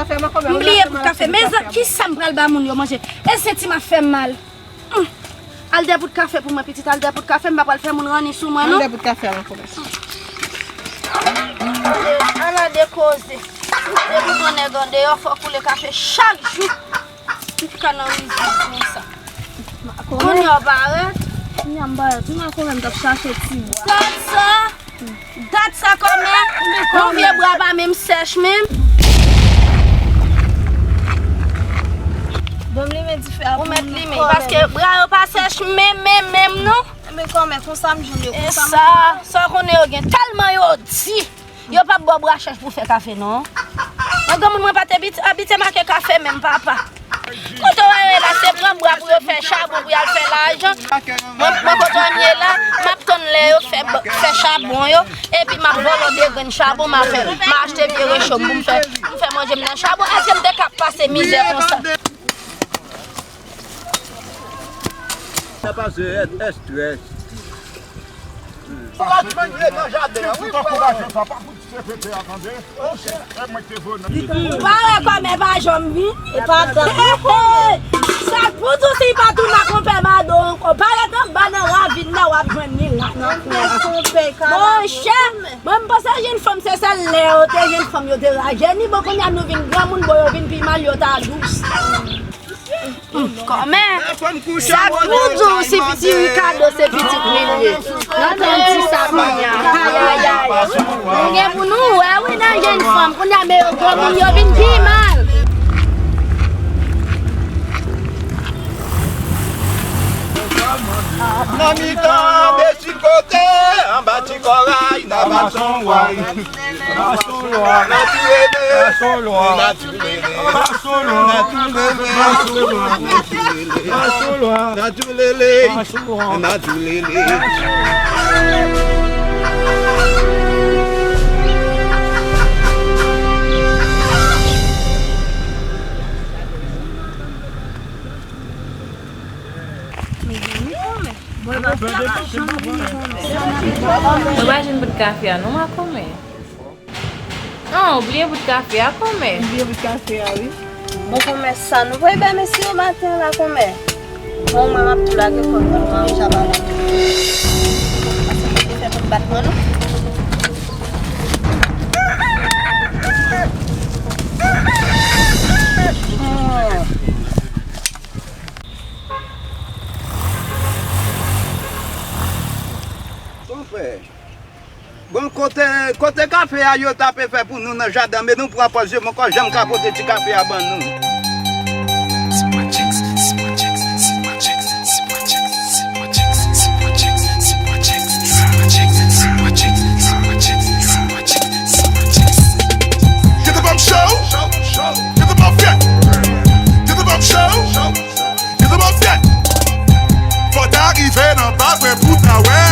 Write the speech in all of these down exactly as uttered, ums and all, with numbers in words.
M bliye bout kafe. Mezanmi, kisa m pral ba moun yo manje? E senti m ap fè m mal. Hum. Al de bout kafe pou mwen, pitit, al de bout kafe, m pa pral fè moun ranni sou mwen, non. Al de bout kafe a, makomè. Ala de koze. Depi yon nèg andeyò, fòk ou le kafe chak jou. Pitit ka nan rizib konsa. Kounye a w parèt. Kounye a m parèt. Wi, makomè, m t ap chache ti bwa. Gad sa. Dat sa kòmè, yon vye bra pa menm sèch menm. Bon, m limen dife a pou mwen. Ou mèt limen, paske bra yo pa sèch menm, menm, menm, non. Men kòmè, konsa m jwenn yo, konsa m. E sa, sa w konnen yo gen tèlman yo di. Yo p ap ba w bwa chèch pou fè kafe, non. Mwen, granmoun mwen pa te abit-, abitye make kafe menm, papa. Kote w wè yo ye la, se pran bwa pou yo fè chabon pou y al fè lajan. Mwen, mwen kote m ye la, m ap tann lè yo fè, fè chabon yo, epi m ap vòlò de grenn chabon, m a fè, m a achte vye recho m pou m fè, pou m fè manje m nan chabon. Èske m te ka pase mizè konsa? Sa pase èstrès. Ou pa jwenn yo nan jaden an, wi, frè. Ou pa wè kòmè pa janm vini? E pa grave. Sa k pou di w si l pa tounen ak konpè Mado ankò? Parèt anba nan ravin nan, w ap jwenn li la nan konpè. Monchè, mwen, m panse jèn fanm se sèl lè yo te jèn fanm yo te rajeuni. Bon, kounye a nou vin granmoun, bon, yo vin pi mal, yo ta dous. Kòmè, sa k pou di w si pitit Ricardo se pitit li l ye? Nan tan di sa kounye a. Ayayay. Nou gen pou nou wè, wi, nan jèn fanm. Kounye a, men yo granmoun, yo vin pi mal. Nan mitan de ti kote, anba ti kòray, nan baton way. Gason lwa. Gason lwa. Gason lwa. Gason lwa. Gason lwa. Naturally. Naturally. Mwen pa jwenn bout kafe a non, makomè. Ah, ou bliye bout kafe a, kòmè? M bliye bout kafe a, wi. Bon, kòmè, sa nou voye bay mesye yo maten an la, kòmè? Bon, mwen, m ap tou lage kò m, mwen, m ap chaba la. Pase mwen te fè tout batman, non. Konpè. Bon, kote, kote kafe a yo t ape fè pou nou nan jaden, men nou pran pòz yo, m poko janm ka pote ti kafe a ban nou. Get the bum show. Get the bum show. Get the bum show. Get the bum show. Fò ta rive nan bagwen pou ta wè.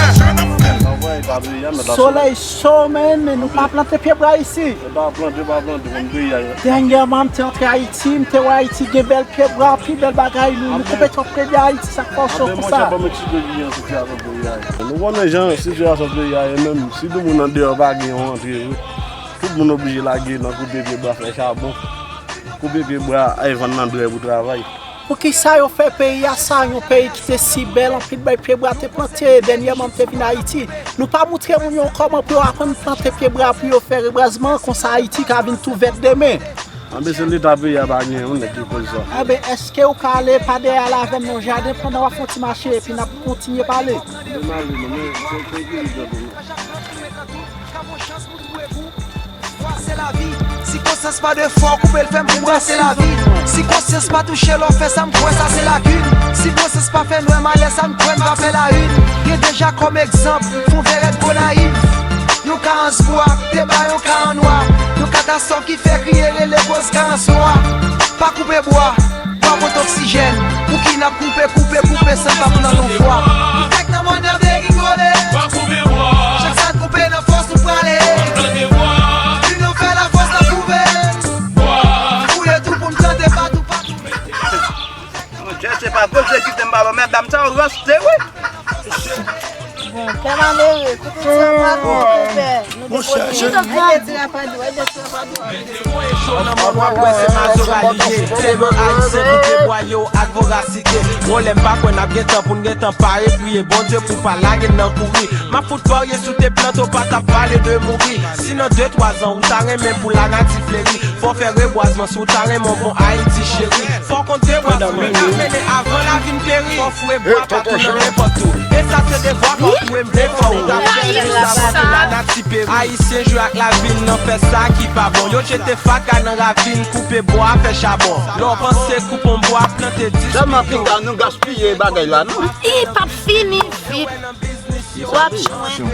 Solèy cho, men, men nou pa plante pye bwa isi. E pa plante, pa plante, konn peyi a ye. Dènyèman, m te antre Ayiti, m te wè Ayiti gen bèl pye bwa, pi bèl bagay, nou, nou koupe twòp pye bwa Ayiti, sa k fè w cho konsa. Anben, monchè, ban m eksplike ki jan sitiyasyon peyi a ye. Nou konnen jan sitiyasyon peyi a ye menm, si demoun andeyò pa gen yon rantre vre, tout moun oblije lage nan koupe pye bwa, fè chabon, koupe pye bwa, al vann nan dwè pou travay. Poukisa yo fè peyi a sa, yon peyi ki te si bèl, anpil bèl pye bwa te plante, dènyèman m te vin Ayiti. Nou pa moutre moun yo kòman pou yo aprann plante pye bwa pou yo fè rebwazman, konsa Ayiti ka vin tou vèt demen. Anben, se Leta peyi a pa gen yon nèg ki koz sa. Anben, èske ou ka ale pa dèyè a la avè m nan jaden pandan w ap fè yon ti mache epi n ap kontinye pale? Anben, m ale non, men se, se ekilib pou nou. Ka bon chans pou twouve gou. Bwa se lavi. Si konsyans pa de fwa, koupe l fèm pou bwa se lavi. Si konsyans pa touche lè w fè sa, m kwè sa se lakin. Si bon sans pa fè nwè malè, sa m kwè m pa fè la une. Gen deja kòm egzanp, fon vèrèt Gonayiv. Yon ka an swa, te bay yon ka an nwa. Yon katastwòf ki fè kriye rele koz ka an swa. Pa koupe bwa. Bwa pote oksijèn. Pouki n ap koupe, koupe, koupe san pa pran yon fwa? Nèg nan mòn nan degringole. Pa koupe bwa. Chak sa n koupe nan fòs nou prale. Ann plante bwa. Linyon fè lafòs n ap twouve. Bwa. Fouye tou pou n plante patou, patou. Monchè, se pa koze kite m pa ban mèt dam sa yo ranse, wi. Pè malere, kote ti rapadou, kote pè? Nou depoze. Ay, de ti rapadou, ay, de ti rapadou. Cho nan mòn w ap wè se mazora li ye. Tèlman ayisyen koupe bwa yo ak vorasite. Pwoblèm pa kwè n ap gen tan pou n gen tan pare, priye Bondye pou pa lage n nan kouri. M ap fout parye si w te plante w pa t ap pale de mouri. Si nan de twa zan ou ta renmen pou lanati fleri, fò w fè rebwazman si w ta renmen yon bon Ayiti cheri. Fò w konn debwazman ka mennen avan lavi n peri. Fò w foure bwa patou nan nenpòt tou. E sa se devwa kòm tou e m vle fò w ta fè sa pou lanati peri. Ayisyen jwe ak lavi n nan fè sa ki pa bon. Yo jete fatra nan ravin, koupe bwa, fè chabon. Lè w panse koupe yon bwa, plante dis pito. Tèlman pita nou gaspiye bagay la, non? I p ap fini vit. W ap jwenn.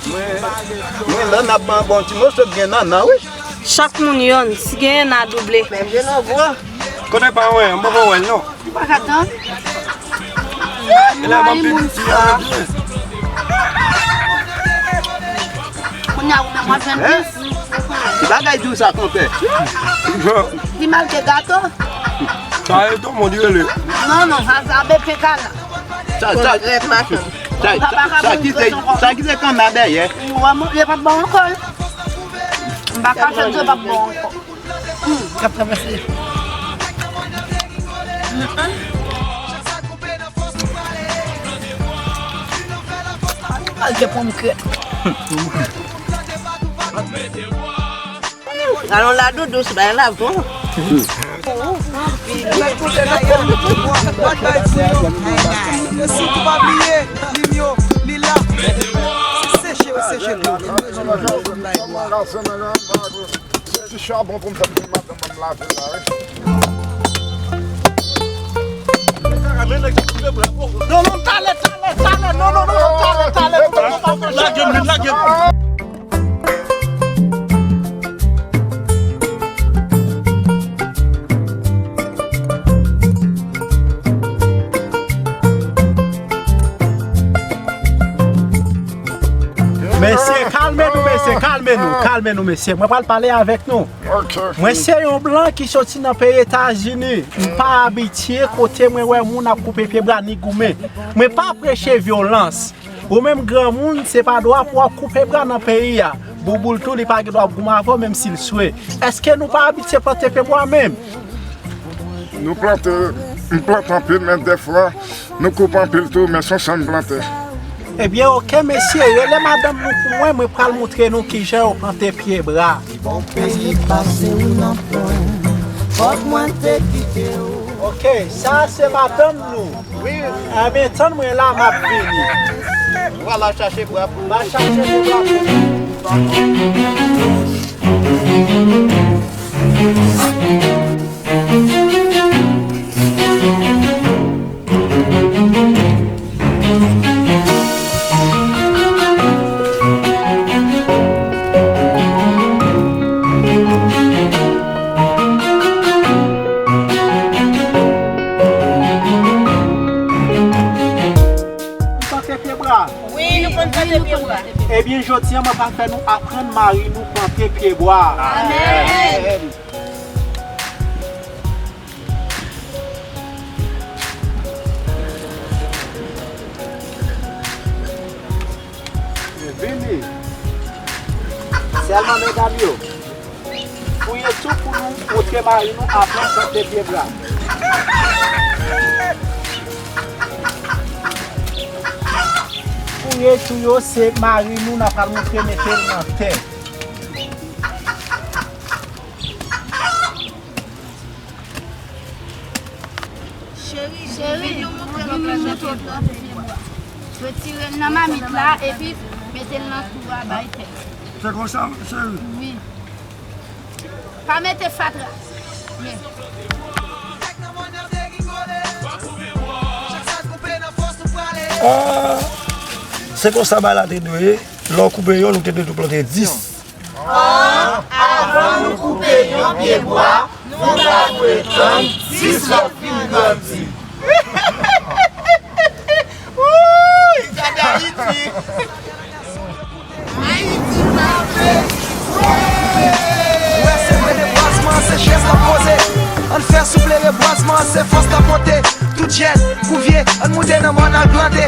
Mwen, mwen, lè n ap ban bon ti moso, gen nannan, wi. Chak moun yonn, si genyen, n a double. Menm je nan gwo. Kote pa wè, m poko wè l, non. Ou pa ka tann? E la, m ap piti, piti, a. Kounye a, ou menm, w ap jwenn plis. Ki bagay di w sa, konpè? Pi mal ke gato. Sa e tonbon li rele. Non, non, sa, sa B P K la. Sa, sa, sa, sa ki se, sa ki se kanma dèyè? Yo pa t bon ankò. M pa kache di yo pa t bon ankò. K ap travèse. Al gen pòmkrèt. Alon la doudou, sou bay la bon. Yo sitou pa bliye, lim yo, li la. Se seche, yo seche tou. Ti chabon pou m fè pou madanm m lave la, wi. Non, non, talè, talè, talè, non, non, non, non, talè, talè, non, non, non, non, non. Lage m, lage m. Mesye, kalme nou, mesye, kalme nou, kalme nou, mesye. Mwen pral pale avèk nou. Ok. Mwen se yon blan ki soti nan peyi Etazini. M pa abitye kote mwen wè moun ap koupe pye bra ni goumen. Mwen pa preche vyolans. Ou menm granmoun, se pa dwa pou w ap koupe bra nan peyi a. Bouboul tou, li pa gen dwa ap goumen avè w, menm si l swe. Èske nou pa abitye plante pye bwa menm? Nou plante, m plante anpil, men dèfwa, nou koupe anpil tou, men se yon sèl m plante. Ebyen, oke, mesye, rele madanm nou pou mwen, mwen pral montre nou kijan yo plante pye bra. Bon peyi pase ou nan pwen, fòk mwen te kite w. Oke, sa a se madanm nou. Wi. Enben, tann mwen la, m ap vini. W al chache bwa pou ou. M al chache de bwa pou ou. Nou plante pye bwa. Wi, nou konn plante pye bwa. Ebyen, jodi a, mwen pral fè nou aprann mari nou plante pye bwa. Amèn. Vini. Sèlman medam yo. Fouye tou pou nou montre mari nou aprann plante pye bwa. Fouye tou yo, se mari nou n ap al montre mete l nan tè. Cheri, cheri, vin nou montre nou plante pye bwa. Retire l nan mamit la epi mete l nan twou a bay tè. Se konsa, cheri? Wi. Pa mete fatra. Men. Ah, se konsa bagay la te dwe ye. Lè w koupe yonn, ou te dwe tou plante dis. An, avan nou koupe yon pye bwa, nou ta dwe tann dis lòt fin grandi. Wouy, gade Ayiti! Ayiti pa fè. Wè, se vre, rebwazman se chèz l ap poze. Ann fè souple rebwazman, se fòs l ap pote. Djèt, kou vye, ann moute nan mòn al plante.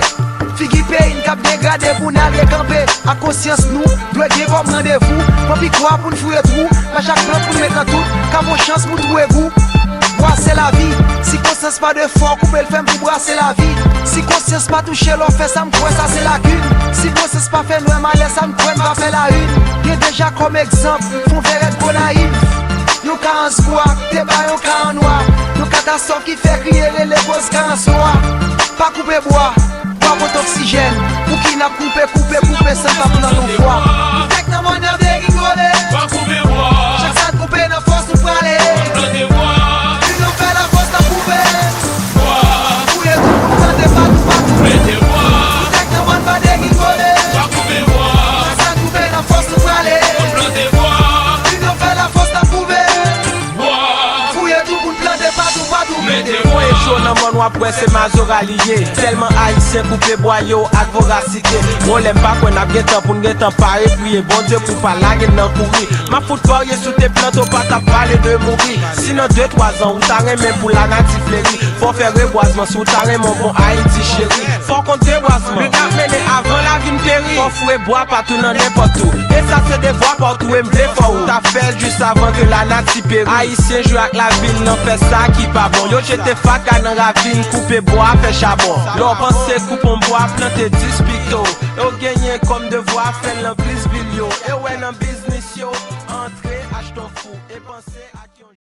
Figi peyi n k ap degrade pou n al rekanpe. Ak konsyans nou dwe gen kòm randevou. Pran pikwa pou n fouye twou. Pa chak plant pou n met nan tout. K ap yon chans pou twouve gou. Bwa se lavi. Si konsyans pa de fò, koupe l fèm pou bwa se lavi. Si konsyans pa touche lè w fè sa, m kwè sa se lakin. Si konsyans pa fè nwè malè, sa m kwè n pa fè lawin. Gen deja kòm egzanp, fon vèrèt Gonayiv. Yon ka an swa, te ba yon ka an nwa. Yon katastwòf ki fè kriye rele koz ka an swa. Pa koupe bwa, bwa pot oksijèn. Pouki n ap koupe, koupe, koupe san n pa pran yon fwa? Tèt nan mòn n ap degingole. Pa koupe bwa. Chak sa n koupe nan fòs nou prale. Plante bwa. Inyon fè lafòs n ap koupe. Bwa. Fouye tou pou n plante patou, patou. Mete bwa. Tèt nan mòn pa degingole. Pa koupe bwa. Chak sa n koupe nan fòs nou prale. Plante bwa. Inyon fè lafòs n ap koupe. Fouye tou pou n plante patou, patou. Mete bwa. Voye cho nan mòn w ap wè se mazora li ye. Tèlman Ayisyen koupe bwa yo ak vorasite. Bon, lè m pa kwè n ap gen tan pou n gentan pare, priye Bondye pou pa lage n nan kouri. M ap fout parye si w te plante, w pa t ap pale de mouri. Si nan de twa zan ou ta renmen pou lanati fleri, fò w fè rebwazman si w ta renmen yon bon Ayiti cheri. Fò w kont debwazman. Lit n ap mennen avan lavi n peri. Fò w fouye bwa patou nan nenpòt tou. E sa se devwa pa w tou e m vle fè w ta fè l jis avan ke lanati peri. Ayisyen jwe ak lavi n nan fè sa ki pa bon. Yo jete fatra nan ravin, koupe bwa, fè chabon. Lè w panse koupe yon bwa, plante dis pito. E w genyen kòm devwa fè l nan plis vil yo. E w wè nan biznis yo, antre, achte yon fou e panse ak yon